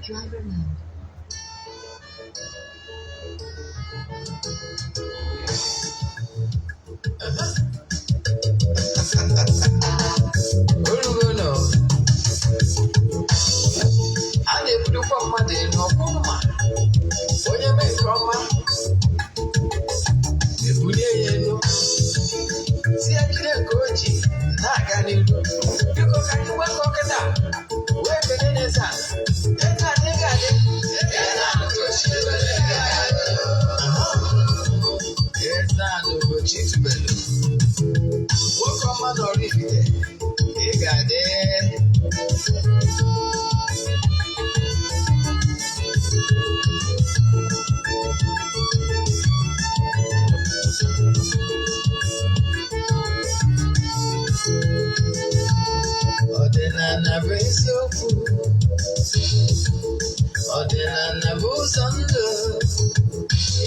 Driver mode. Orugo a na-ebulukwa mmadụ elu ọkwụ mma onye mee nke ọma ebulie ya elu si ya jide nke o ji na-aga n'iru. Biko ka anyị gbakọ kịta wee kelee n'eze a. Eze a na ị ga-adị. Eze a Ugochi tubelu ị ga-adị. Eze a na Ugochi tubelu, nwoke ọma na Oraifite, ị ga-adị. Ọdịnala bụ eziokwu, ọdịnala bụ ụzọ ndụ.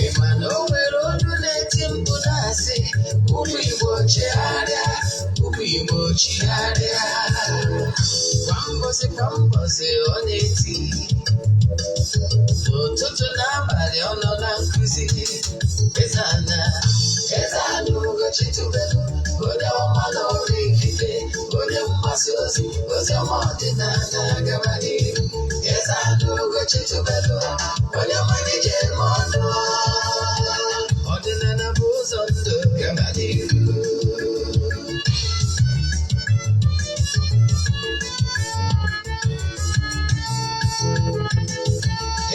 Ị ma na o nwere olu na-eti mkpu na-asị ụmụ Igbo chigharịa, ụmụ Igbo chigharịa. Kwa mbọsị kwa mbọsị ọ na-eti n'ụtụtụ n'abalị, ọ nọ na nkụzi. Eze ana, Eze ana Ugochi tubelu, onye ọma na Oraifite, onye mgbasa ozi ozi ọma ọdịnala, gaba n'ihu. Eze ana Ugochi tubelu, onye ọma na-eje eme ọnụ. Ọdịnala bụ ụzọ ndụ, gaba n'ihu.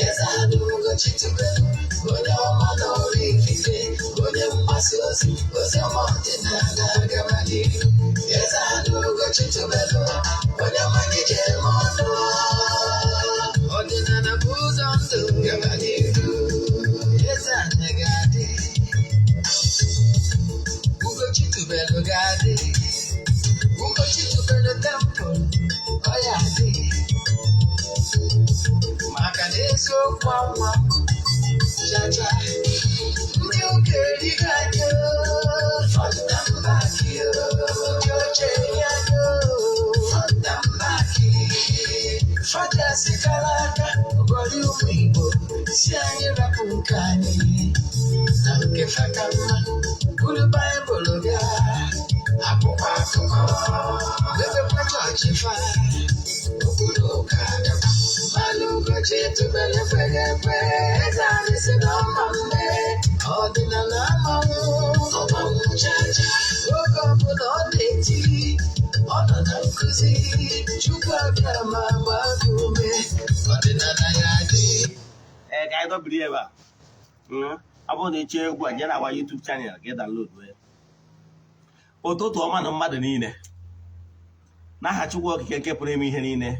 Eze ana Ugochi tubelu, onye ọma na Oraifite, onye mgbasa ozi ozi ọma ọdịnala, gaba n'ihu. Eze ana Ugochi tubelu, onye ọma na-eje eme ọnụ. Ọdịnala bụ ụzọ ndụ, gaba n'ihu. Eze ana ga-adị, Ugochi tubelu ga-adị, Ugochi tubelu temple ọ ya adị, maka na eziokwu anwa chacha. Ndị ụka erigo anyị front and back, ndị oche eri anyị front and back. Fajasi kara aka gọrọ ụmụ Igbo si anyị rapụ nke anyị na nke faka mma, buru Baịbụl bịa, akwụkwọ akụkọ mebekwa chọọchị fa okpuru ụka bịakwa. Mmanụ Ugochi tubelu ekweghị ekwe, eze anyị si na ọma mme ọdịnala amanwụ ọmanwụ chacha. Oge ọbụla ọ na-eti, ọ nọ na nkụzi. Chukwu abịa ma gbaa gị ume, ọdịnala ya dị. Ee, ka anyị dọbiri ebe a. Ọ bụrụ na ị chọọ egwu a, jee na awa YouTube channel gị download ya. Ụtụtụ ọma na mmadụ niile, n'aha Chukwu Okike nke pụrụ ime ihe niile,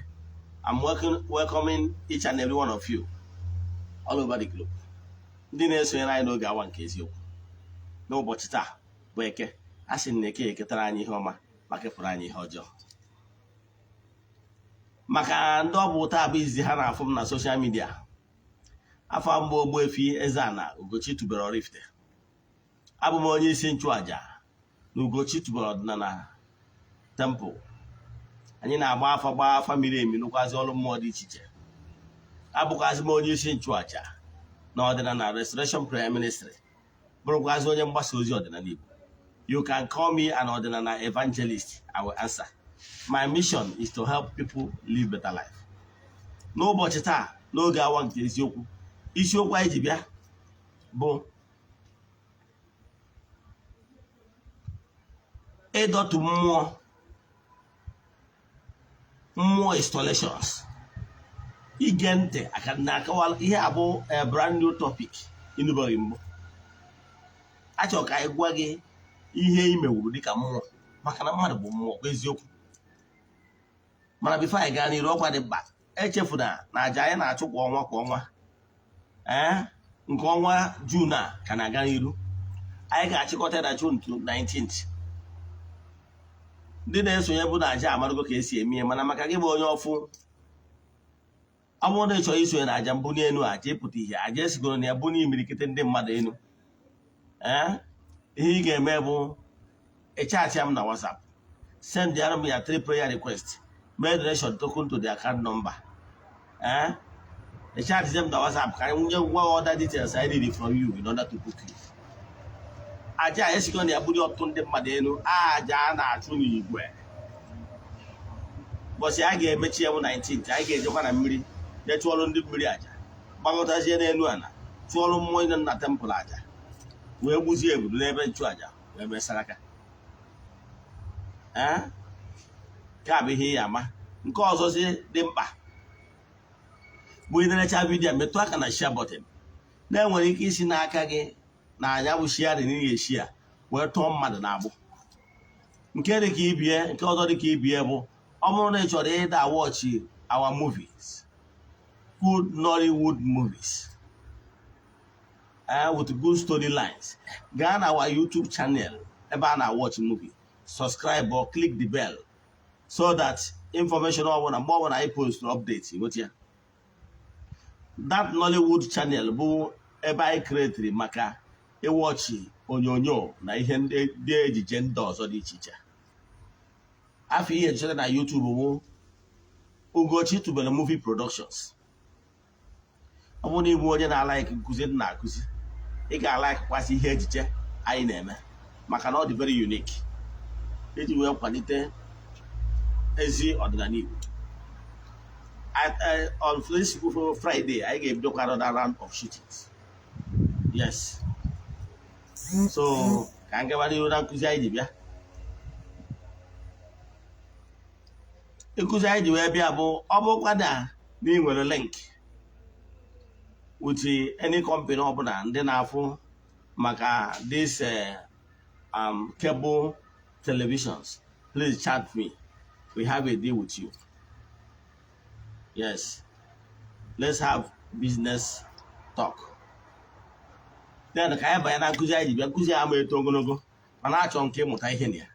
I'm welcoming each and every one of you all over the globe, ndị na-esonyere anyị n'oge awa nke eziokwu. N'ụbọchị taa bụ Eke, a sị na Eke eketara anyị ihe ọma ma kepụrụ anyị ihe ọjọọ. Maka ndị ọ bụ taa bụ izizi ha na-afụ m na social media, afọ mbụ Ogbuefi Eze-Ana Ugochi tubelu Oraifite, abụ m onye isi nchụaja na Ugochi tubelu ọdịnala temple. Anyị na-agba afa, gbaa afa miri emi, nụkwazi ọrụ mmụọ dị iche iche. Abụkwazị m onye isi nchụaja na ọdịnala Restoration Prayer Ministry, bụrụkwazị onye mgbasa ozi ọdịnala Igbo. You can call me an ọdịnala evangelist, I will answer. My mission is to help people live better life. N'ụbọchị taa n'oge awa nke eziokwu, isiokwu anyị ji bịa bụ ịdọtụ mmụọ, mmụọ installations. Ige ntị aka na-akọwa ihe a bụ a brand new topic ịnụbeghị mbụ. Achọrọ ka anyị gwa gị ihe ị mewuru dịka mmụọ, maka na mmadụ bụ mmụọ bụ eziokwu. Mana before anyị gaa n'iru, ọkwa dị mkpa, echefuna na aja anyị na-achụ kwa ọnwa kwa ọnwa, ee, nke ọnwa June a ka na-aga n'iru. Anyị ga-achịkọta na June 19th. Ndị na-esonye bụ na aja amarago ka esi eme ihe, mana maka gị bụ onye ọfụ, ọ bụrụ na ị chọrọ isonye na aja mbuli elu, aja ịpụta ihe, aja esigoro na ya bụ n'imirikite ndị mmadụ elu, ee, ihe ị ga-eme bụ ịchatị m na WhatsApp, send m ya three prayer request, mee donation token to the account number. Ee, Chat them na WhatsApp ka anyị nye gwa other details I need from you in order to book you. Aja a esikọ na ya buli ọtụtụ ndị mmadụ elu, aja a na-achụ n'igwe. Bọsị a ga-emechi ya bụ 19th, anyị ga-ejekwa na mmiri jee chụọrọ ndị mmiri aja, gbakọtazie n'elu ala chụọrọ mmụọ nọ na temple aja, wee gbuzie ebudu n'ebe nchụaja, wee mesara aka. Ee, nke a bụ ihe ị ama. Nke ọzọzi dị mkpa bụ ịnerecha video, metụ aka na share button. Na-enwere ike isi n'aka gị na anya bụ sharing ị ga-esi a wee tụọ mmadụ na-agbụ. Nke dị ka ibie, nke ọzọ dị ka ibie bụ, ọ bụrụ na ị chọrọ ịda watch our movies, good Nollywood movies with good storylines, gaa na our YouTube channel ebe a na-watch movie, subscribe or click the bell so that information ọbụla, mgbe ọbụla anyị post update, nweta ya. That Nollywood channel bụ ebe anyị createri maka ịwatch onyonyo na ihe ndị ejije ndị ọzọ dị iche iche. Afọ ihe ncheta na YouTube bụ Ugochi Tubelu Movie Productions. Ọ bụrụ na ịbụ onye na-alike nkụzi m na-akụzi, ị ga-alikekwasị ihe ejije anyị na-eme, maka na ọ dị very unique iji wee kwalite ezi ọdịnala Igbo. On this Friday, anyị ga-ebidokwa another round of shootings. Yes, so ka m gaba n'ihu na nkụzi anyị ji bịa. Nkụzi anyị ji wee bịa bụ, ọ bụrụkwa na ị nwere link with any company ọbụla ndị na-afụ maka this cable televisions, please chat me. We have a deal with you. Yes, let's have business talk then. Ka anyị banye na nkụzi anyị ji bịa. Nkụzi a ma eto ogologo, mana achọrọ m ka ịmụta ihe na ya.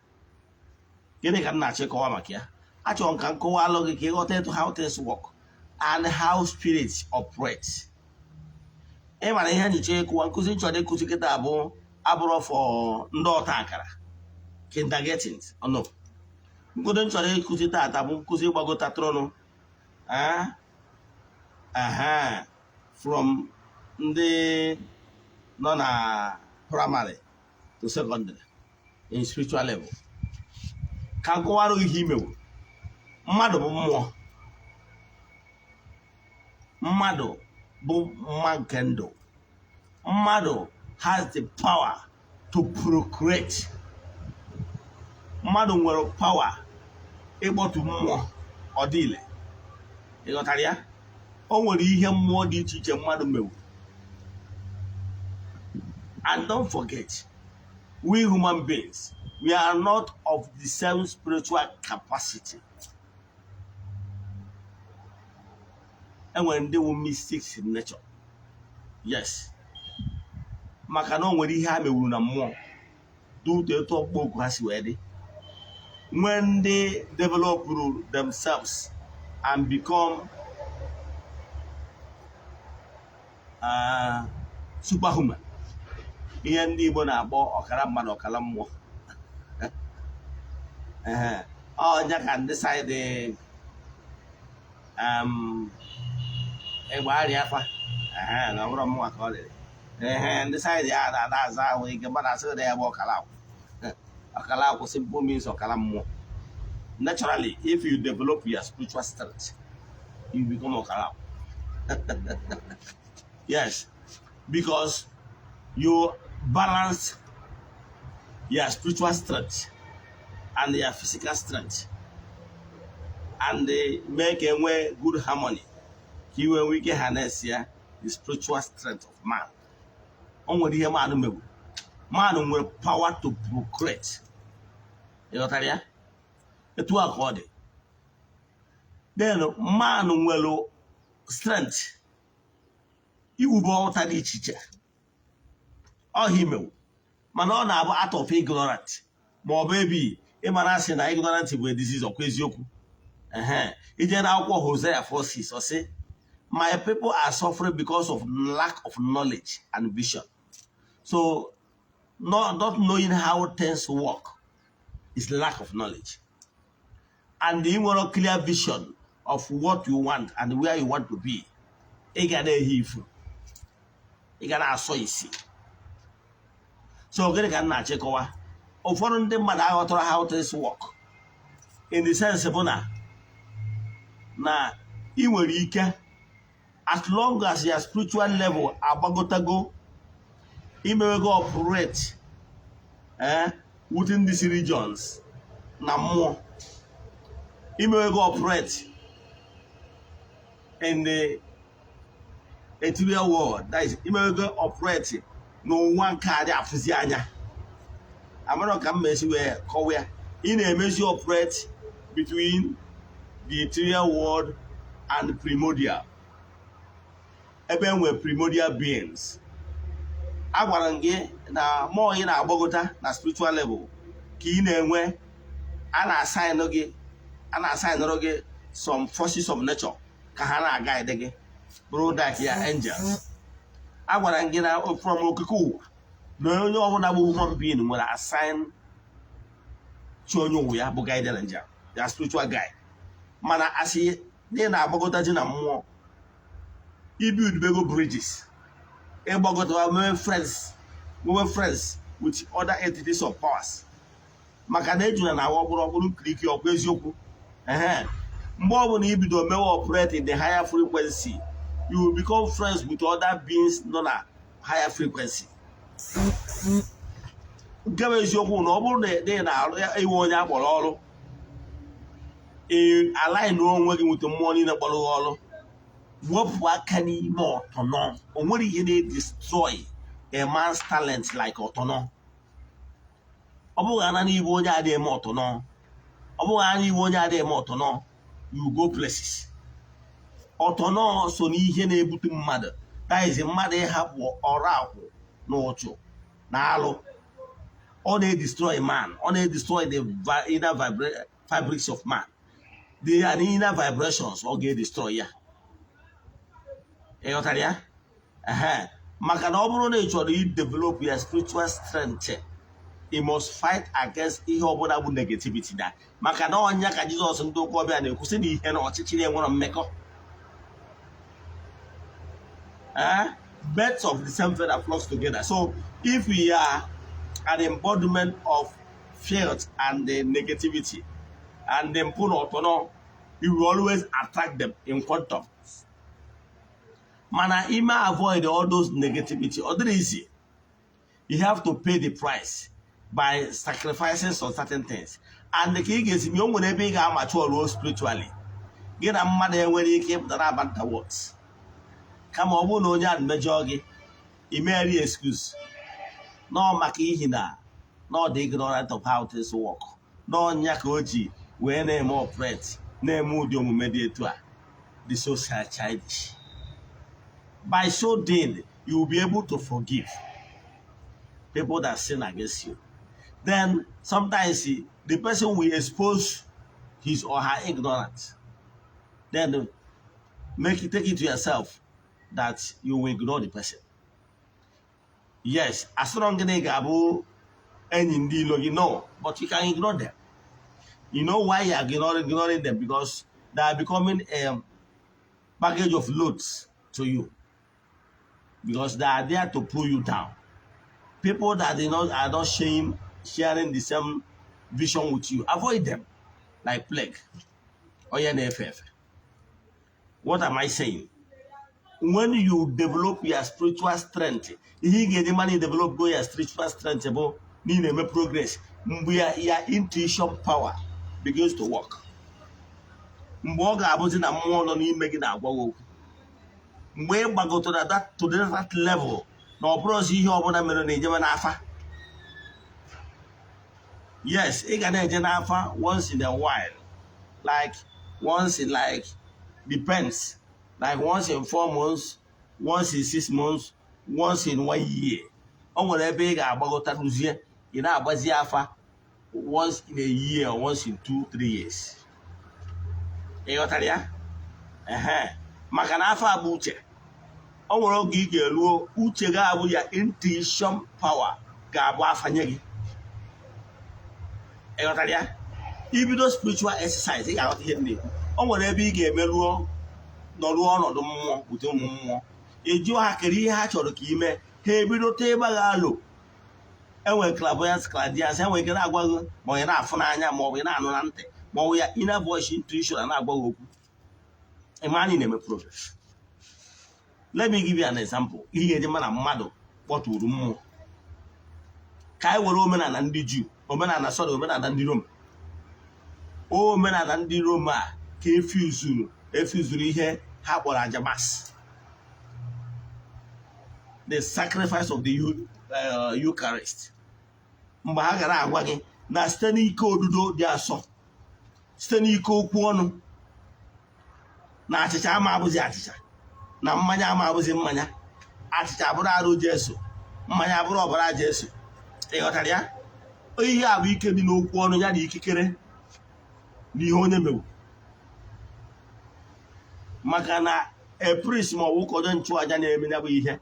Gịnị ka m na-achọ ịkọwa maka ya? Achọrọ m ka m kọwalụ gị ka ịghọta etu how things work and how spirits operate. Ị mara ihe nyicha ịkụwa nkụzi nchọrọ ịkụzi kịta bụ abụrụ for ndị ọta akara, kindergartens. No, nkụzi nchọrọ ịkụzi taata bụ nkụzi gbagotatụrụnụ aha from ndị nọ na primary to secondary in spiritual level. Ka m kọwara gị ihe imewu. Mmadụ bụ mmụọ, mmadụ bụ mma nke ndụ. Mmadụ has the power to procreate. Mmadụ nwere power ịkpọtu mmụọ ọ dịile. Ị ghọtara ya? O nwere ihe mmụọ dị iche iche mmadụ mewu. And don't forget, we human beings, we are not of the same spiritual capacity. Enwere ndị wụ mystics in nature, yes, maka na o nwere ihe ha mewuru na mmụọ due to etu ọkpụkpọ oku ha si wee dị. Nwee ndị developuru themselves and become superhuman, ihe ndị Igbo na-akpọ ọkara mmadụ, ọkara mmụọ. Ee, ọnya ka ndị side ịgba arịa afa na ọ bụrụ mmụọ ka ọ rịrị. Ee, ndị side ya na-ada aza ahụ ike mmadụ asị na ya bụ ọkara akwụ. Ọkara akwụ simple means ọkara mmụọ. Naturally, if you develop your spiritual strength, you become ọkara akwụ. Yes, because you balance your spiritual strength and your physical strength and they make a nwee good harmony ka iwe nwee ike harness ya, the spiritual strength of man. O nwere ihe man megbu. Man nwere power to procreate. Ị ghọtara ya? Etu a ka ọ dị. Then man nwere strength iwube ọta dị iche iche ọhịa imewu, mana ọ na-abụ out of ignorant ma ọ bụ ebi. Ịmara asị na ignorant bụ a disease. Ọkwa eziokwu? Ehe, ije na akwụkwọ Hosea 4:6, ọ sị, "My people are suffering because of lack of knowledge and vision." So not knowing how things work is lack of knowledge, and ị nwere clear vision of what you want and where you want to be. Ị ga na-ehi ifu, ị ga na-asọ isi. So gịnị ka m na-achịkọwa? Ụfọdụ ndị mmadụ aghọtara how things work, in the sense bụ na ị nwere ike, as long as your spiritual level agbagotago, imewego operate within these regions na mmụọ, imewego operate in the ethereal world, that is, imewego operate n'ụwa nke a dị afụzi anya. Amarọ ka m esi wee kọwa ya. Ị na-emezi operate between the ethereal world and primordial, ebe e nwere primordial beings. Agwara m gị na mmụọ ị na-agbagota na spiritual level ka ị na-enwe, a na-assignụ gị, a na-assignụrụ gị some forces of nature ka ha na-aguide gị, bụrụ like ya angels. Agwara m gị na from okike ụwa, na onye ọbụla bụ human being nwere assign chi onye ụwa ya bụ guardian angel, ya spiritual guide. Mana asị dị na-agbagota ji na mmụọ, ibuildbego bridges, ịgbagota nwee friends with other entities of powers, maka na ejuna na awa ọkpụrụ ọkpụrụ nkiriki ọkwa eziokwu. Ehe, mgbe ọbụla ibido mewe operate in the higher frequency, you will become friends with other beings nọ na higher frequency. Nke bụ eziokwu na ọ bụrụ na ị na-arụ iwe onye akpọrọ ọrụ, ị align onwe gị nweta mmụọ niile kpọrọ gị ọrụ, wepụ aka n'ime ọtọnọ. O nwere ihe na-destroy a man's talent like ọtọnọ. Ọ bụghị ana n'ibu onye adịghị eme ọtọnọ, ọ bụghị anya iwu onye adịghị eme ọtọnọ, you go places. Ọtọnọ so n'ihe na-ebute mmadụ, that is, mmadụ ịhapụ ọrụ akwụ na ụchụ na alụ. Ọ na-edestroy man, ọ na-edestroy the inner fabrics of man, the inner vibrations. Ọ ga-edestroy ya. Ị ghọtara ya? Ehe, maka na ọ bụrụ na ị chọrọ i develop your spiritual strength, you must fight against ihe ọbụla bụ negativity, na maka na ọnya ka Jizọs ndị ụka ọbịa na-ekwusị na ihe na ọchịchịrị enwere mmekọ. Birds of the same feather flocks together. So if we are an embodiment of filth and the negativity and the mpụ na ọtọnọ, you will always attract them in quantum. Mana ime avoid all those negativity, ọ dịrị easy. You have to pay the price by sacrificing some certain things. And ka ị ga-esi o nwere ebe ị ga-amachi ọruo spiritually, gị na mmadụ enwere ike ịpụta na banter words, kama ọ bụrụ na onye ahụ mejọọ gị, imeri excuse nọọ maka ihi na nọ dị ignorant of how things work, n'ọnya ka o ji wee na-eme operate, na-eme ụdị omume dị etu a, dị so childish. By so doing, you will be able to forgive people that sin against you. Then sometimes the person will expose his or her ignorance. Then make it take it to yourself that you will ignore the person. Yes, as long as ị ga-abụ enyi ndị ilo gị, no, but you can ignore them. You know why you are ignoring them? Because they are becoming a package of loads to you, because they are there to pull you down. People that they not are not sharing the same vision with you, avoid them like plague. Onye na-efe efe. What am I saying? When you develop your spiritual strength, ihe ị ga-eji mana develop go your spiritual strength bụ na ị na-eme progress mgbe ya intuition power begins to work, mgbe ọ ga-abụzi na mmụọ nọ n'ime gị na-agwa gị okwu, mgbe ị gbagotara that to that level na ọ bụrụzi ihe ọbụla mere na ejebe n'afa. Yes, ị ga na-eje n'afa once in a while, like once in, like, depends, like once in 4 months, once in 6 months, once in one year. O nwere ebe ị ga-agbagota rụzie, ị na-agbazi afa once in a year or once in 2, 3 years. Ị ghọtara ya? Ehe, maka na afọ a bụ uche. O nwere oge ị ga-eruo, uche ga-abụ ya, intuition power ga-abụ afanye gị. Ị ghọtara ya? Ibido spiritual exercise, ị ga-aghọta ihe m na-ekwu. O nwere ebe ị ga-emeruo Nọruo ọnọdụ mmụọ, bute ụmụ mmụọ, ịjụọ ha kere ihe ha chọrọ ka ime. Ha ebido tee ịgbagha alo. Enwere clairvoyance, clairaudience. Enwere ike na-agwa gị, ma ọ na-afụ n'anya, ma ọ bụ ị na-anụ na ntị, ma ọ bụ ya inner voice, intuition na-agwa gị okwu. Ịma anyị na-eme progress. Let me give you an example. Ihe eji ma na mmadụ kpọtụrụ mmụọ, ka anyị were omenala ndị Juu, omenala, sorry, omenala ndị Rom. Omenala ndị Rom a ka efuzuru ihe ha kpọrọ aja mass, the sacrifice of the Eucharist. Mgbe ha gara agwa gị na site n'ike odudo dị asọ, site n'ike okwu ọnụ, na achịcha ama abụzi achịcha, na mmanya ama abụzi mmanya, achịcha abụrụ arụ Jesu, mmanya abụrụ ọbara Jesu. Ị ghọtara ya? Ihe a bụ ike dị n'okwu ọnụ ya na ikikere n'ihe onye mewu, maka na a priest ma ọ bụ ụkọdọ nchụaja na-eme ya bụ ihe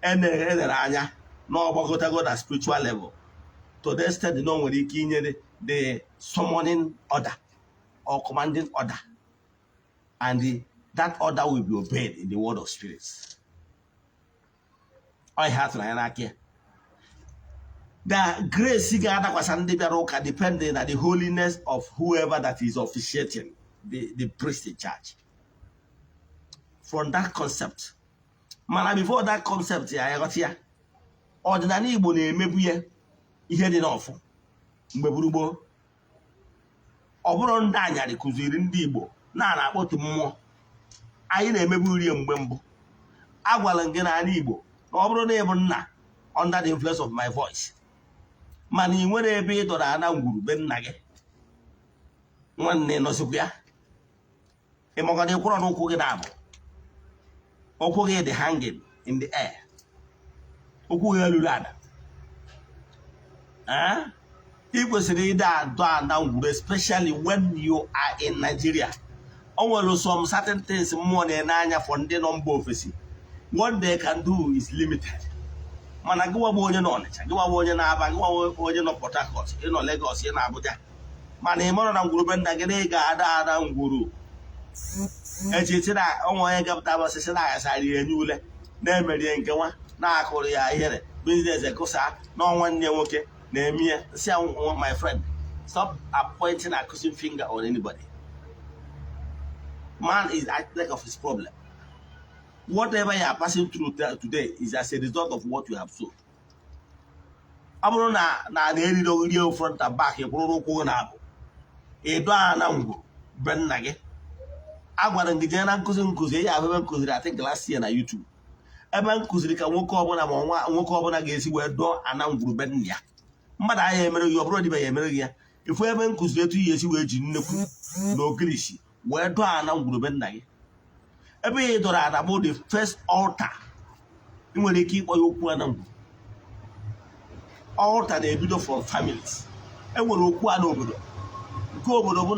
enere anya na ọgbagotago na spiritual level to the extent na o nwere ike inye the summoning order or commanding order, and that order will be obeyed in the world of spirits. Ọ ihe a tụrụ anya n'aka ya. The grace ga-adakwasa ndị bịara ụka depending na the holiness of whoever that is officiating, the priest in charge. From that concept, mana before that concept ya aghọta ya, ọdịnala Igbo na-emebu ya ihe dị n'ọfụ mgbe gburugburu. Ọ bụrụ ndị anyarị kụziri ndị Igbo na na-akpọtu mmụọ, anyị na-emebu rie mgbe mbụ. Agwara m gị n'ala Igbo na ọ bụrụ na ị bụ nna under the influence of my voice, mana ị nwere ebe ị dọrọ ana ngwuru be nna gị, nwanne, nọzikwa ya. Ị makwa na ịkwụrọ n'ụkwụ gị na-abụ ụkwụ gị dị hanging in the air, ụkwụ gị eluru ada. Ị kwesịrị ịda adọ ana ngwuru, especially when you are in Nigeria. O nwere some certain things mmụọ na-ene anya for ndị nọ mba ofesi. What they can do is limited. Mana gịnwa bụ onye nọ Ọnịcha, gịnwa bụ onye na-aba, gịnwa bụ onye nọ Port Harcourt, ịnọ Lagos, ị nọ Abuja, mana ị marọ na ngwuru be nna gị na ị ga-ada ada ngwuru echi na ọnwa onye gapụta bụ na aghasara ya enye ule na-emerie nke nwa na-akụrụ ya ihere, business ekụsa n'ọnwa nne nwoke na-eme ya. Si, my friend, stop pointing accusing finger on anybody. Man is the architect of his problem. Whatever you are passing through today is as a result of what you have sowed. Ọ bụrụ na na-eriri rie front and back, ị kwụrụ ụkwụ gị na-abụ ịdọ ana ngwuru be nna gị. A gwara m gị jee na nkụzi nkụzi ya ahụ ebe m kụziri, I think last year na YouTube, ebe m kụziri ka nwoke ọbụla ma nwa nwoke ọbụla ga-esi wee dọọ ana ngwuru be nna ya. Mmadụ anya emere gị, ọ bụrụ dibịa ya emere gị ya. Ifu ebe m kụziri etu ya esi wee ji nnekwu na ogirisi wee dọọ ana ngwuru be nna gị. Ebe ị dọrọ ana bụ the first altar. Ị nwere ike ịkpọ ya okwu ana ngwuru. Altar na-ebido from families. E nwere okwu a n'obodo. Nke obodo bụ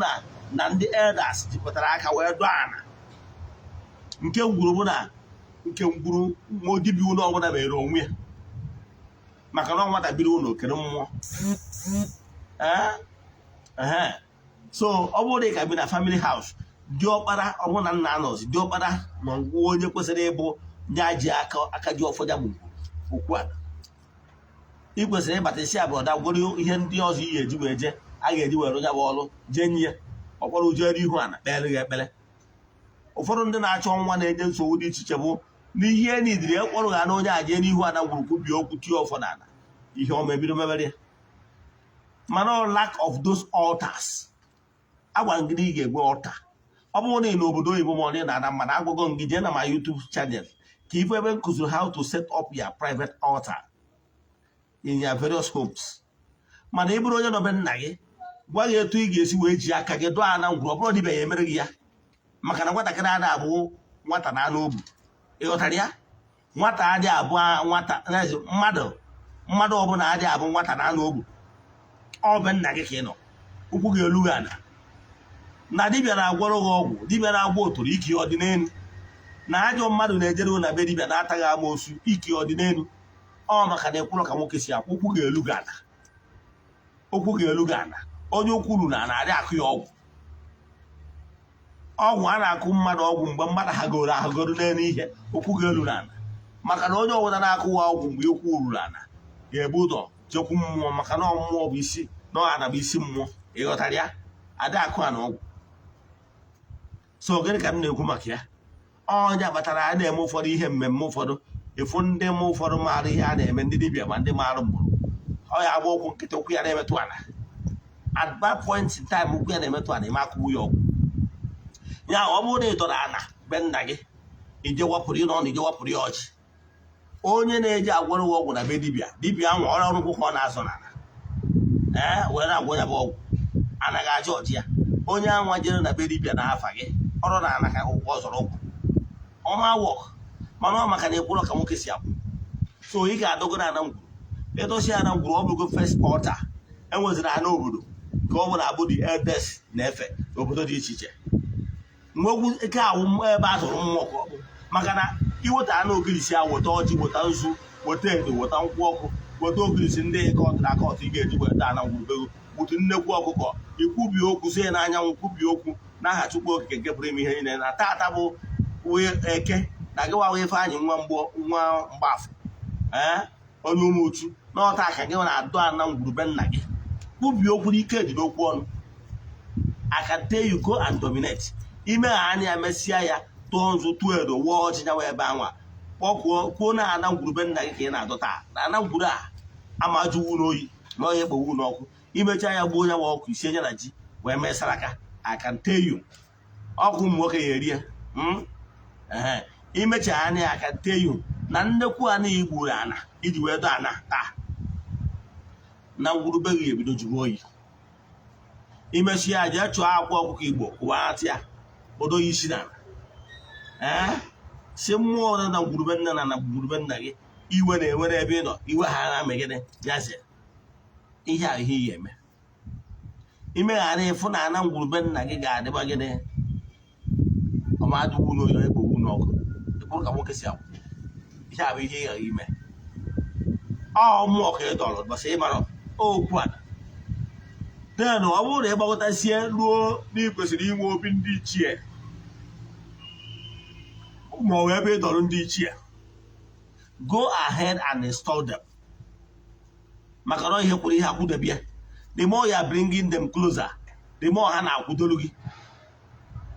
na ndị elders jikọtara aka wee dọọ ana. Nke ngwuru bụ na nke ngwuru nwa dibịa ụlọ ọbụla mere onwe ya, maka na ọ nwata biri ụlọ okere mmụọ. Ee, so ọ bụrụ na ị ka bi na family house, diọkpara, ọ bụrụ na nna anọzi, diọkpara ma ngwa onye kwesịrị ịbụ nye ji aka aka ji ọfọ ya bụ okwu ala, ị kwesịrị ịbata isi abụọ gworo ihe ndị ọzọ ị ga-eji wee jee, a ga-eji were ya bụ ọrụ jee nye ya ọkpọrọ jere ihu ana kpere gị ekpere. Ụfọdụ ndị na-achọ nwa na-enye nsogbu dị iche iche bụ n'ihe n'idiri ekpọrọ ha na onye a jee n'ihu ana gwuru kwubie okwu, tie ọfọ n'ala, ihe ọma ebido mebere ya. Mana ọ lack of those altars. Agwara m gị na ị ga-egwe altar. Ọ bụrụ na ị n'obodo oyibo ma ọ na ị na-ana mmadụ, agwago m gị jee na my YouTube channel ka ifu ebe m kụziri how to set up your private altar in your various homes. Mana ị bụrụ onye nọ be nna gị, gwa gị etu ị ga-esi wee ji aka gị dụọ ana ngwuru. Ọ bụrụ dibịa ya emere gị ya, maka na nwatakịrị ada abụ nwata na anụ obu. Ị ghọtara ya? Nwata adị abụ nwata, mmadụ mmadụ ọbụla adị abụ nwata na anụ obu. Ọ be nna gị ka ị nọ, ụkwụ gị elu gị ana. Na dibịa na-agwọrọ gị ọgwụ, dibịa na-agwọ otoro ike ọdịnelu, na ajọ mmadụ na-ejere na be dibịa na-ataghị amoosu ike ọdịnelu. Ọ maka na ekwụrọ ka nwoke si akwụ, ụkwụ ga-elu gị ana, ụkwụ ga-elu gị ana. Onye ụkwụ ruru na na-adị akụ ya ọgwụ. Ọgwụ a na-akụ mmadụ ọgwụ mgbe mmadụ hagoro ahagoro n'elu ihe okwu ga-elu n'ala, maka na onye ọbụla na-akụwa ọgwụ mgbe okwu ruru ala ga-ebu ụzọ jekwu mmụọ, maka na mmụọ bụ isi na ọ bụ isi mmụọ. Ịghọtara ya? Ada akụ a na ọgwụ. So gịnị ka m na-ekwu maka ya? Ọnya kpatara a na-eme ụfọdụ ihe mmemme, ụfọdụ ịfụ ndị ma ụfọdụ maara ihe a na-eme, ndị dibịa ma ndị maara mgbụrụ ọ ya agba ụkwụ nkịtị, ụkwụ ya na-emetụ ala. At that point in time ụkwụ ya na-emetụ ala, ime akụgbu ya ọgwụ ya. Ọ bụrụ na ị dọrọ ana be nna gị, ije wapụrụ ịnọ na ije wapụrụ ya ọjị, onye na-eji agwọrọ ọgwụ na be dibịa, dibịa ahụ ọrụ ọrụ ka ọ na-azọ n'ala ee were na-agwọ ya bụ ọgwụ, anaghị aja ọjị ya. Onye anwa jere na be dibịa na afa gị ọrụ na ana ka ụgwọ zọrọ ụkwụ ọma wọk, mana ọ maka na ekwụrọ ka nwoke si akwụ. So ị ga-adọgo na ana ngwuru, ịdosi ana ngwuru, ọ bụrụgo first altar. Enweziri ana obodo ka ọ bụla abụ the elders na-efe n'obodo dị iche iche. Nwekwu ike awụ ebe a zụrụ mmụọ ka ọ bụ maka na iweta anụ ogirisi a, weta ọjị, weta nzu, weta edo, weta nkwụ ọkụ, weta ogirisi ndị kọtụrụ akọtụ ị ga-eji weta ana ngwurubego, gbutu nnekwu ọkụkọ, ikwubi okwu sie n'anyanwụ, kwubie okwu n'aha Chukwu Okike nke pụrụ ime ihe niile, na tata bụ Eke, na gị nwa Ifeanyị nwa mgbọ nwa Mgbafọ, ee, onye ụmụuchu, na ọta aka gị na-adọ ana ngwurube nna gị, kwubie okwu n'ike dị n'okwu ọnụ. I can tell you, go and dominate. Ime ha anya, mesịa ya, tụọ nzu, tụọ edo, wụọ ọjị, nyawa ebe anwa, kpọkwuo, kwuo na ana ngwurube nna gị ka ị na-adọta, na ana ngwuru a amajụwu n'oyi na ọya ekpowu n'ọkụ. Imechaa ya, gbuo ya ọkụ, isie ya na ji wee mee saraka. I can tell you, ọkụ ụmụ nwoke ya eri ya. Ee, imecha anya ya, I can tell you na nnekwu ana igburu ana iji wee dọ ana taa na ngwurube gị ebido jụrụ oyi. Imechi ya, jee chụọ akwa ọkụkọ Igbo, kwụwa ya, kpodo ya isi n'ala, ee, si mmụọ nọ na ngwurube nna na na ngwurube nna gị, iwe na-enwe n'ebe ị nọ, iwe ha na megide ya zie ihe a. Ihe ị ga-eme, imeghara ịfụ na ana ngwurube nna gị ga-adịba gịnị? Ọmadụwu n'oyi, ekpogbu n'ọkụ, ịkpụrụ ka nwoke si akwụ. Ihe a bụ ihe ị ghara ime. Ọ mmụọ ka ị dọrọ bọsị ịmara okwu a. Then ọ bụrụ na ị gbakọtasie ruo na ị kwesịrị inwe obi ndị ichie ma ọ bụ ebe ị dọrọ ndị ichie, go ahead and install them, maka na ihe kwuru ihe akwụdebe ya. The more you are bringing them closer, the more ha na-akwụdolu gị,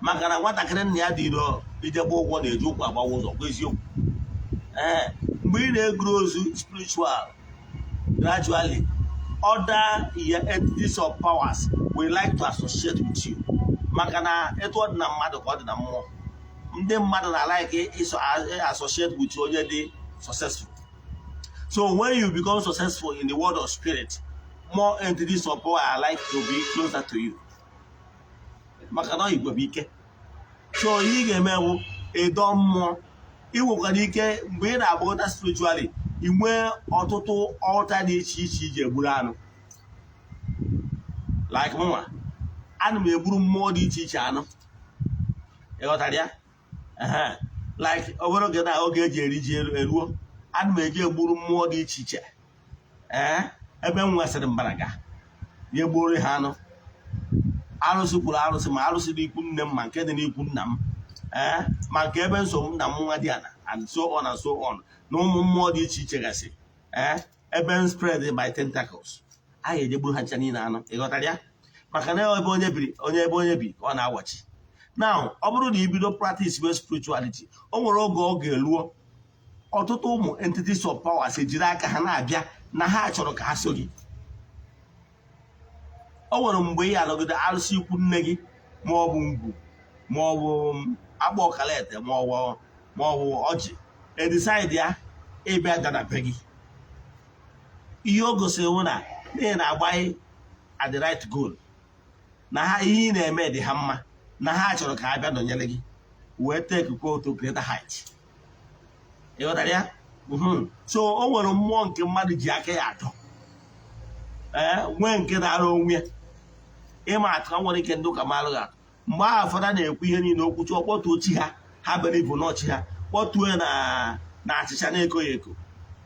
maka na nwatakịrị nna ya dị iro ije gba ụgwọ na-eji ụkwụ agbawa ụzọ kwa eziokwu. Ee, mgbe ị na-egru ozu spiritual, gradually other entities of powers will like to associate with you, maka na etu ọ dị na mmadụ ka ọ dị na mmụọ. Ndị mmadụ na like iso associate with onye dị successful. So when you become successful in the world of spirit, more entities of power are like to be closer to you, maka na igwe bụ ike. So ihe ị ga-eme bụ ịdọ mmụọ. Ị nwekwara ike, mgbe ị na-agbagọta spiritually, ị nwee ọtụtụ altar dị iche iche iji egburu anụ. Like mụnwa, ana m egburu mmụọ dị iche iche anụ. Ịghọtara ya? Ehe. Like obere oge na oge eji eri ji eruo, ana m eji egburu mmụọ dị iche iche, ee, ebe m nwesịrị mbaraga ya egburu ha anụ. Arụsị kwuru arụsị, ma arụsị dị ikwu nne m, ma nke dị n'ikwu nna m, ee, ma nke ebe nso m na m nwa dị ana, and so on and so on, na ụmụ mmụọ dị iche iche gasị, ee, ebe m spread by tentacles, a ga-eje gburu ha ncha niile anụ. Ịghọtara ya? Maka na ebe onye biri, onye ebe onye bi ka ọ na-awachi. Now, ọ bụrụ na i bido practice with spirituality, o nwere oge ọ ga-eluo, ọtụtụ ụmụ entities of powers ejiri aka ha na-abịa na ha chọrọ ka ha so gị. O nwere mgbe ị anọgide arụsị ikwu nne gị, ma ọ bụ ngwu, ma ọ bụ akpa ọkalete, ma ọ bụ ọjị, edecide ya ịbịa dada be gị. Ihe o gosiri hụ na ị na-agbanye at the right goal, na ha ihe ị na-eme dị ha mma, na ha chọrọ ka ha bịa nọnyere gị wee take go to greater height. Ị ghọtara ya? So o nwere mmụọ nke mmadụ ji aka ya atọ, ee, nwee nke na-arụ onwe ya. Ịma atụ, ha nwere ike ndị ụka malụ gị atụ. Mgbe ahụ fada na-ekwu ihe niile, okwuchi, ọkpọtuo chi ha, ha bere ibu n'ọchị ha, kpọtuo ya na achịcha na-ekoghị eko,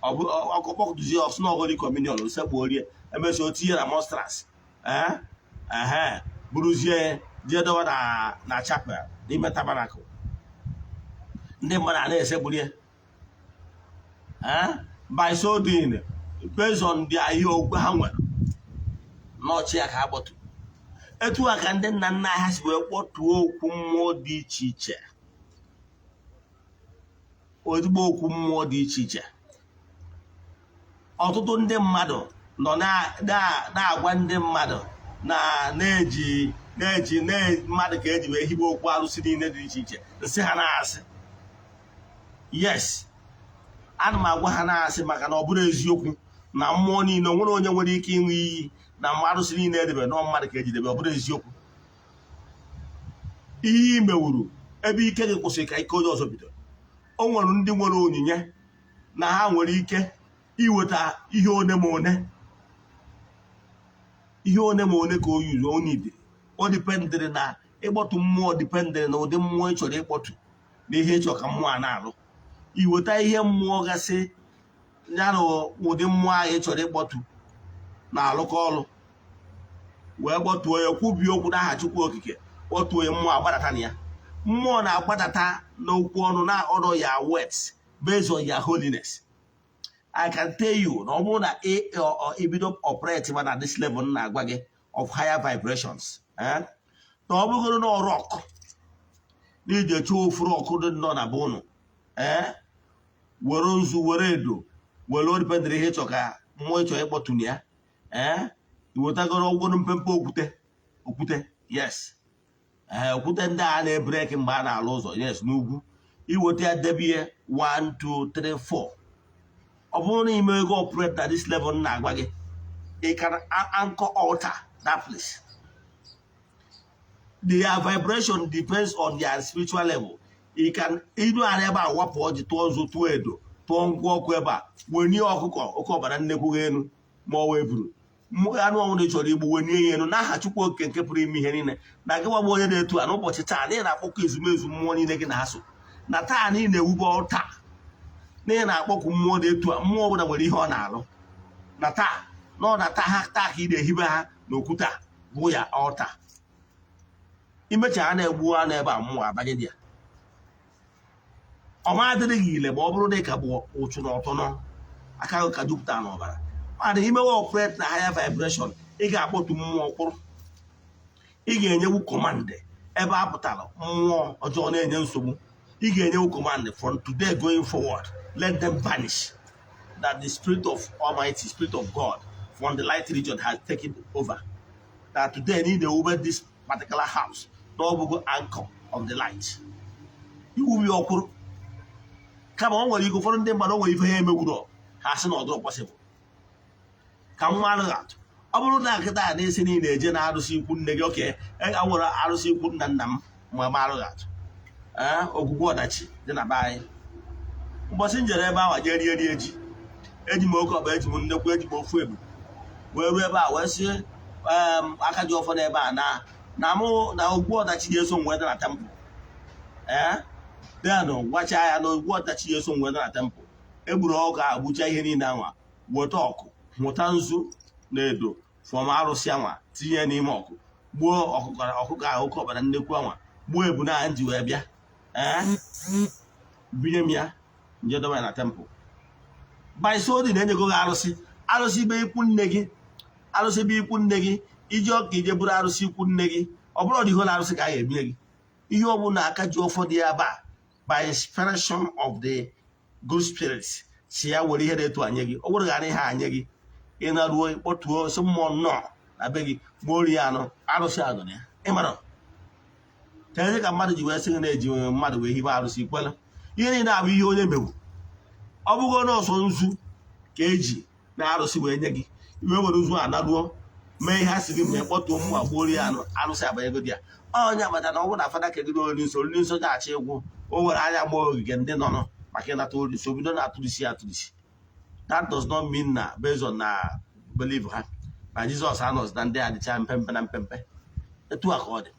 ọkụ kpọkụzie ọsụnọgodi communion, osekpu orie, emesịa o tinye na monstrance, ee, ehe, buruzie. Jee dọwa na chapel n'ime tabernacle, ndị mmadụ a na-esegburu ya. By so doing, based on their ihe okwu ha nwere n'ọchị ya ka ha kpọtụ. Etu a ka ndị nna nna ha si wee kpọtuo okwu mmụọ dị iche iche, ezigbo okwu mmụọ dị iche iche. Ọtụtụ ndị mmadụ nọ na-agwa ndị mmadụ na na-eji mmadụ ka eji wee hibe okwu arụsị niile dị iche iche. Nsị ha na-asị yes, ana m agwa ha na-asị, maka na ọ bụrụ eziokwu na mmụọ niile o nwere onye nwere ike ịṅụ iyi na arụsị niile edebe nọọ mmadụ ka ejidebe. Ọ bụrụ eziokwu, ihe i mewuru, ebe ike gị kwụsịrị ka ike onye ọzọ bidoro. O nwere ndị nwere onyinye na ha nwere ike iweta ihe one ma one, ihe one ma one ka o yuru onye idiri. O dependịrị na ịkpọtụ mmụọ, dependịrị na ụdị mmụọ ị chọrọ ịkpọtụ na ihe ị chọrọ ka mmụọ a na-alụ. Iweta ihe mmụọ gasị ya na ụdị mmụọ ahụ ị chọrọ ịkpọtụ na-alụkọ ọlụ, wee kpọtuo ya, kwubie okwu n'aha Chukwu Okike, kpọtuo ya, mmụọ agbadata na ya. Mmụọ na-agbadata n'okwu ọnụ na ọnụ ya words based on your holiness. I can tell you na ọ bụrụ na ibido operate ma na this level m na-agwa gị of higher vibrations, na ọ bụgoro na rock na ije chụọ ofu rock dị nọ na be ụnụ, were nzu, were edo, were o dependịrị ihe ịchọ ka mmụọ ịchọ ịkpọtụ na ya, iwetagoro ọgwụgwọ mpempe okwute, okwute, yes, okwute ndị a na-ebreki mgbe a na-alụ ụzọ, yes, n'ugwu, iweta ya, debe ya 1 2 3 4. Ọ bụrụ na ime ego operate na this level m na-agwa gị, you can anchor altar that place. Their vibration depends on their spiritual level. You can iru ala ebe a, wapụ ọjị, tụọ nzu, tụọ edo, tụọ nkwụ ọkụ ebe a, wenye ọkụkọ oke ọbara nnekwu gị elu, ma ọ wee buru anụ ọnwụ ị chọrọ igbu, wenye ya elu n'aha Chukwu Okike nke pụrụ ime ihe niile, na gị gbagba onye na-etu a n'ụbọchị taa na ị na-akpọkọ ezumezu mmụọ niile gị na ha so, na taa na ị na-ewube taa, na ị na-akpọkụ mmụọ dị etu a. Mmụọ ọbụla nwere ihe ọ na-alụ na taa, na ọ na taa ha, taa ka ị na-ehibe ha n'okwute a bụ ya ọta. Imecha ha na-egbu anụ ebe a, mmụọ abanye dị ya. Ọ ma adịrị gị ile ma ọ bụrụ na ị ka bụ ụchụ na ọtụnọ aka gị ka jupụtara n'ọbara. Mana imewe operate na higher vibration, ị ga-akpọtu mmụọ kwụrụ, ị ga-enyewu command. Ebe a pụtara mmụọ ọjọọ na-enye nsogbu, ị ga-enyewu command: "From today going forward, let them vanish, that the spirit of Almighty, spirit of God from the light region has taken over, that today need to over this particular house, na ọ bụgo anchor of the light." Iwu ya ọkwụrụ, kama ọ nwere ike ụfọdụ ndị mmadụ, o nwere ife ha emegburu ha, sị na ọdụrụ possible. Ka nwa alụghị atụ, ọ bụrụ na nkịta a na-esi niile eje na arụsị ikwu nne gị, oke a nwere arụsị ikwu nna nna m. Ma m alụghị atụ, ee, ogwugwu ọdachi dị na be anyị. Ụbọchị m jere ebe ahụ jee rie rie ji, eji m oke ọkpa, eji m nnekwu, eji m ofu ebu wee ruo ebe a, wee sị aka ji ọfọ n'ebe a na mụ na ogwu ọdachi ga-eso m wee dị na temple. Ee, denụ gwacha ya na ogwu ọdachi ga-eso m wee dị na temple. Egburu ọkụ a, gbucha ihe niile anwa, weta ọkụ, hụta nzu na edo from arụsị anwa, tinye n'ime ọkụ, gbuo ọkụkọ, ọkụkọ ahụ, oke ọbara nnekwu anwa, gbuo ebune a ji wee bịa. Ee, binye m ya, nje dobe ya na temple. By so dị na-enyego gị arụsị, arụsị be ikwu nne gị, arụsị be ikwu nne gị, iji ọka ije bụrụ arụsị ikwu nne gị. Ọ bụrụ ọdị ihe na arụsị ka a ga-ebinye gị, ihe ọ bụla aka ji ọfọ dị ya ba by inspiration of the good spirits si ya were ihe na-etu anye gị. Ọ bụrụ ghara ihe anye gị, ị na-ruo kpọtuo sị mmụọ nnọọ na be gị, gbuo ori anụ arụsị anụ na ya. Ịmara ka eze ka mmadụ ji wee sị gị na-eji mmadụ wee hibe arụsị, ikwela. Ihe niile abụ ihe onye mewu. Ọ bụgo n'ọsọ nzu ka eji na arụsị wee nye gị, iwe were nzu a naruo mee ihe a sị gị mee, kpọtuo mmụọ, gbuo ori anụ, arụsị abanyego dị ya. Onye agbata na ọ bụrụ na fada kegide oriri nsọ, oriri nsọ ga-achọ ịgwụ, o nwere anya gba ogige ndị nọ nọ maka ịnata oriri nsọ, bido na-atụrisi atụrisi. That does not mean na based on na belief ha na Jizọs anọzi na ndị a dịcha mpempe na mpempe. Etu a ka ọ dị.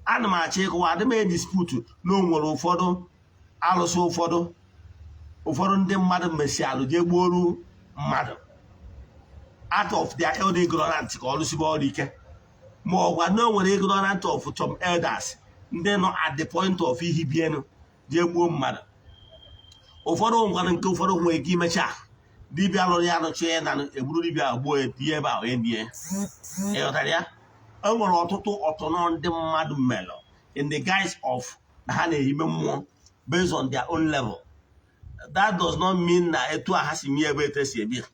Ana m achọ ịkọwa, adị m dispute na o nwere ụfọdụ alụsị, ụfọdụ ndị mmadụ mesi alụ jee gbuoru mmadụ out of their own ignorant ka ọlụsibe ọrụ ike. Ma ọ gwa na o nwere ignorant of some elders ndị nọ at the point of ihibienu jee gbuo mmadụ. Ụfọdụ ngwanụ nke ụfọdụ nwere ike imecha dibịa lụrụ ya nụcha ya na egburu dibịa ahụ, gbuo ya, tinye ebe ahụ enyi ya. Ịghọtara ya? E nwere ọtụtụ ọtụnọ ndị mmadụ melụ in the guise of na ha na-ehime mmụọ based on their own level. That does not mean na etu a ha si mie ebe etu esi ebi ya.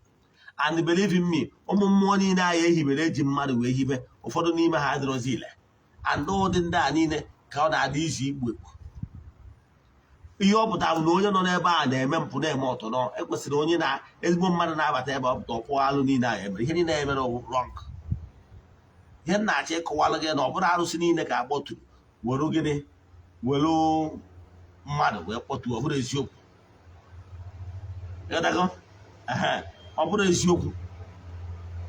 And believe in me, ụmụ mmụọ niile anyị ehibere eji mmadụ wee hibe, ụfọdụ n'ime ha adịrọzi ile. And ụdị ndị a niile ka ọ na-adị izu igbu egbu. Ihe ọ pụtara bụ na onye nọ n'ebe a na-eme mpụ, na-eme ọtọnọ, ekwesịrị onye na ezigbo mmadụ na-abata ebe ọ pụta ọkpọ alụ niile ahụ emere, ihe niile emere wrong. Ihe m na-achọ ịkọwalụ gị na ọ bụrụ arụsị niile ka akpọturu were gịnị, were mmadụ wee kpọtuo, ọ bụrụ eziokwu. Ịghọtago? Ehe, ọ bụrụ eziokwu,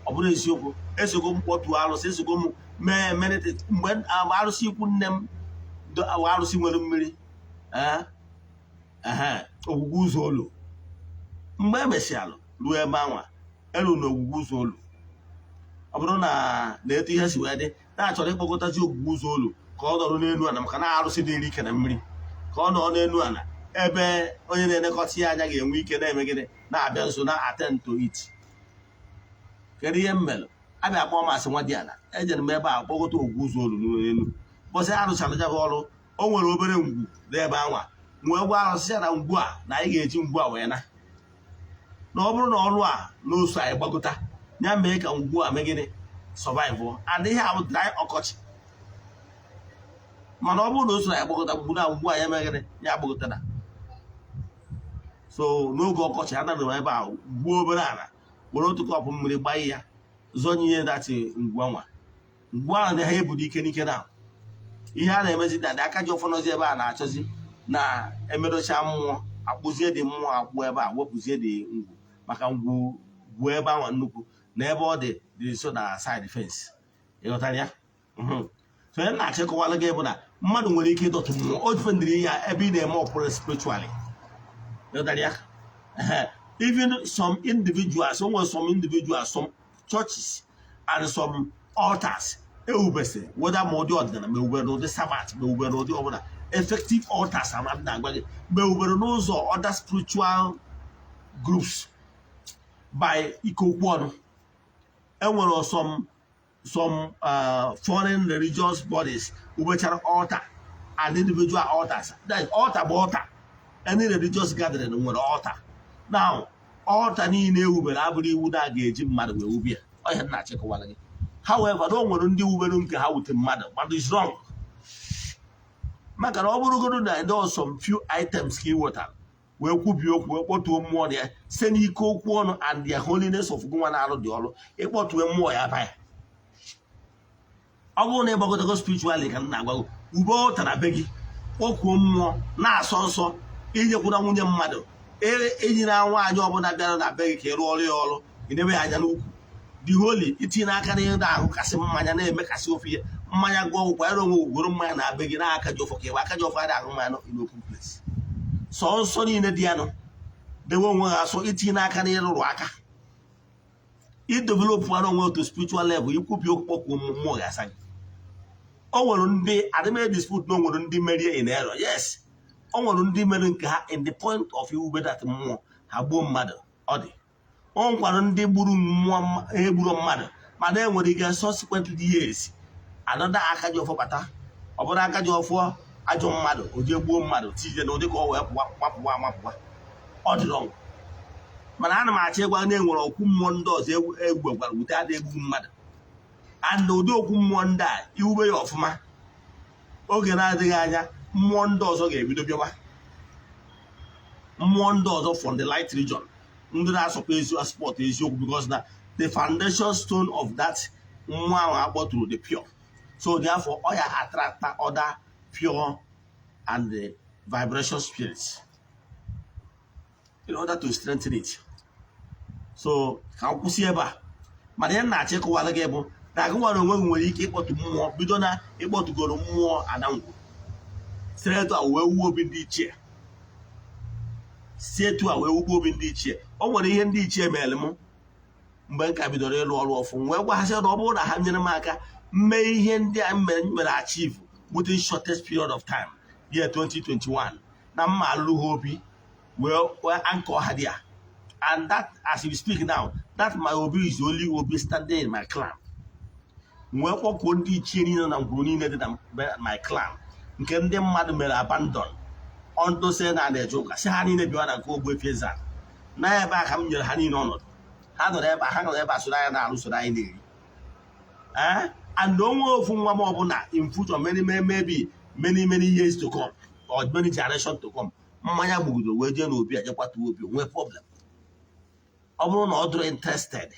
ọ bụrụ eziokwu. Esogo m kpọtuo arụsị, esogo m mee mere mgbe arụsị ikwu nne m arụsị nwere mmiri. Ee, ehe, ogwugwu ụzọ olu. Mgbe e mesịalụ ruo ebe anwa elu na ogwugwu ụzọ olu, ọ bụrụ na na etu ihe si wee dị, na-achọrọ ịkpọkọtazi ogwugwu ụzọ olu ka ọ nọrọ n'elu ala, maka na arụsị dịrị ike na mmiri, ka ọ nọ n'elu ala ebe onye na-elekọta ya anya ga-enwe ike na-eme gịnị, na-abịa nso na attend to it. Kedu ihe m mere? Abịa kpọọ m asị nwa dị ala, ejere m ebe a kpọkọta ogwu ụzọ olu n'elu. Bọsị arụchara ya bụ ọrụ, o nwere obere ngwu n'ebe anwa, nwee gwa arụsị ya na ngwu a na anyị ga-eji ngwu a wee na na ọ bụrụ na ọrụ a n'oso anyị gbagota ya mee ka ngwu a mee gịnị, survive. And ihe a bụ dry ọkọchị, mana ọ bụrụ na o so anyị gbagota ngwu na ngwu a ya mee gịnị, ya agbagotara. So n'oge ọkọchị anaghị m ebe a gbuo obere ala, were otu cup mmiri gbanye ya, zọnye ihe datị ngwu anwa. Ngwu ahụ na ha ebudo ike n'ike na ihe a na-emezi na aka ji ọfọnọzi ebe a na-achọzi na-emedocha mmụọ, akpụzie dị mmụọ akpụ ebe a, wepụzie dị ngwu, maka ngwu gwuo ebe ahụ nnukwu na ebe ọ dị dị nso na side fence. Ịghọtara ya? So onye na-achịkọwalụ gị bụ na mmadụ nwere ike ịdọtụ mmụọ o dependịrị ya ebe ị na-eme ọpụrụ spiritually. Ịghọtara ya? Even some individuals, o nwere some individuals, some churches and some altars ewubesịrị, whether ma ụdị ọdịnala, ma ewubere n'ụdị Sabbath, ma ewubere n'ụdị ọbụla, effective altars ama m na-agwa gị, ma ewubere n'ụzọ other spiritual groups by ike okwu ọnụ. Enwere some foreign religious bodies wubechara altar and individual altars. That is, altar bụ altar. Any religious gathering nwere altar. Now, altar niile ewubere abụrụ iwu na a ga-eji mmadụ wee wube ya. Ọ ihe m na-achịkọwara gị. However, na o nwere ndị wubere nke ha wute mmadụ, but is wrong, maka na ọ bụrụgodo na there are some few items ka ị wetara wee kwubie okwu, wee kpọtuo mmụọ na ya site n'ike okwu ọnụ and the holiness of gụnwa na-arụ dị ọrụ, ịkpọtue mmụọ ya baya. Ọ bụrụ na ịgbagotago spiritually, ka m na-agwago, ube ụtara be gị, kpọkuo mmụọ na-asọ nsọ, inyekwuna nwunye mmadụ, enyina nwaanyị ọbụla bịara na be gị ka ị rụọ ọrụ ya ọrụ, idebe ya anya n'ukwu dị holy, itinye aka n'ihe na-ahụ kasị mmanya na-emekasị ofe ya mmanya gụọ ụkwa ya onwe ugoro mmanya na be gị na-aka ji ọfọ ka ịwa aka ji ọfọ adị ahụ mmanya in open place. Sọ nsọ niile dị ya nụ, dewe onwe ha asọ, itinye aka n'ịrụrụ aka, idevelopụ ara onwe otu spiritual level, ikwubi okpokwu mmụọ ga-asa gị. O nwere ndị adịme dispute na o nwere ndị merie in error. Yes, o nwere ndị mere nke ha in the point of iwube that mmụọ, ha gbuo mmadụ. Ọ dị, o nwekwara ndị gburu mmụọ egburu mmadụ, mana e nwere ike subsequently years another aka ji ọfọ bata, ọ bụrụ aka ji ọfọ ajọ mmadụ, o jee gbuo mmadụ tije na ụdị ka ọ wee pụwa mapụwa amapụwa. Ọ dị wrong, mana ana m achọ ịgwa na enwere okwu mmụọ ndị ọzọ egwu gwara wute ada egbu mmadụ. And ụdị okwu mmụọ ndị a, iwube ya ọfụma, oge na-adịghị anya mmụọ ndị ọzọ ga-ebido bịawa, mmụọ ndị ọzọ from the light region, ndị na-asọpụ ezi sport eziokwu, because na the foundation stone of that mmụọ ahụ akpọtụrụ the pure. So therefore ọ ya attract other pure and the vibration spirits in order to strengthen it. So ka m kwụsị ebe a, mana ihe m na-achọ ịkọwara gị bụ na agụ nwere onwe gị nwere ike ịkpọtụ mmụọ, bido na ịkpọtụgoro mmụọ adangwu, site etu a wee wuo obi ndị ichie, si etu a wee wukwa obi ndị ichie. O nwere ihe ndị ichie mere m mgbe m ka bidoro ịrụ ọrụ ọfụ, wee gwa ha sị na ọ bụrụ na ha nyere m aka Mee ihe ndị a mere achieve within shortest period of time, year 2021, na mma alụ ha obi wee anchor ha there. And that, as we speak now, that my obi is the only obi standing in my clan. Wee kpọkuo ndị ichie niile na ngwuru niile dị na my clan, nke ndị mmadụ mere abandon ọndose na na-eje ụka, si ha niile bịa na nke Ogbuefi Eze-Ana. Na ebe a ka m nyere ha niile ọnọdụ. Ha nọrọ ebe a, ha nọrọ ebe a soro anyị na-arụ, soro anyị na-eri. Eh, and onwe ofu nwa m ọbụla in future, many, many, maybe many, many years to come or many generation to come, mmanya gbugidoro wee jee n'obi a jekwatuo obi, nwee problem, ọ bụrụ na ọ dịrị interested,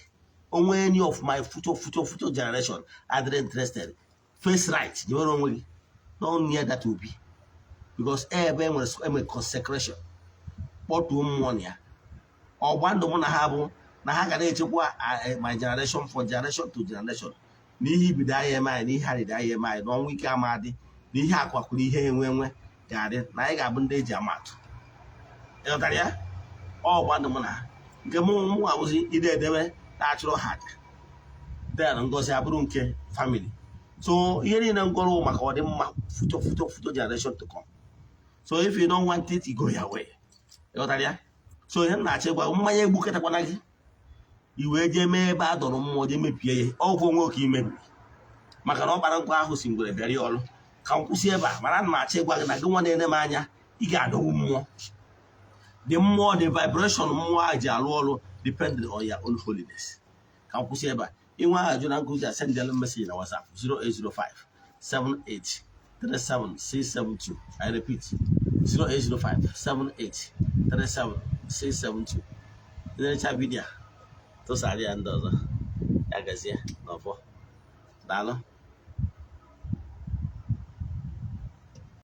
onwe any of my future, future, future generation adịrị interested, face right, nyewere onwe gị, don't near that obi, because ebe enwere consecration, kpọtuo mmụọ na ya. Ọgba ndụ mụ na ha bụ na ha ga na-echekwa my generation for generation to generation, na ihe ibido anyị eme anyị, na ihe arịrị anyị eme anyị, na ọnwụ ike ama adị, na ihe akwakwu, na ihe enwe enwe ga-adị, na anyị ga-abụ ndị eji ama atụ. Ịghọtara ya? Ọgba ndụ mụ na ha, nke mụ abụzi ide edebe na-achụrụ ha aja, then ngozi abụrụ nke family. So ihe niile ngọrọ maka ọdịmma future, future, future generation to come. So if you don't want it, you go your way. Ịghọtara ya? So ihe m na-achọ ịgwa, mmanya egbukọtakwana gị i wee jee mee ebe a dọrọ mmụọ, jee mebie ya, ọgwụ onwe oke imebiri, maka na ọ kpara nkwa ahụ si ngwere bịara ya ọrụ. Ka m kwụsị ebe a, mana ana m achọ ịgwa gị na gị nwa na-ene m anya, ị ga-adọgbu mmụọ. The mmụọ, the vibration mmụọ a ji arụ ọrụ depend on your own holiness. Ka m kwụsị ebe a. Inwe ajụjụ na nkụzi a, sendịalụ message na WhatsApp 0805 78 37 672. I repeat, 0805 78 37 672. Nlecha video a, tụsara ya ndị ọzọ. Ya gazie n'ọfọ. Daalụ.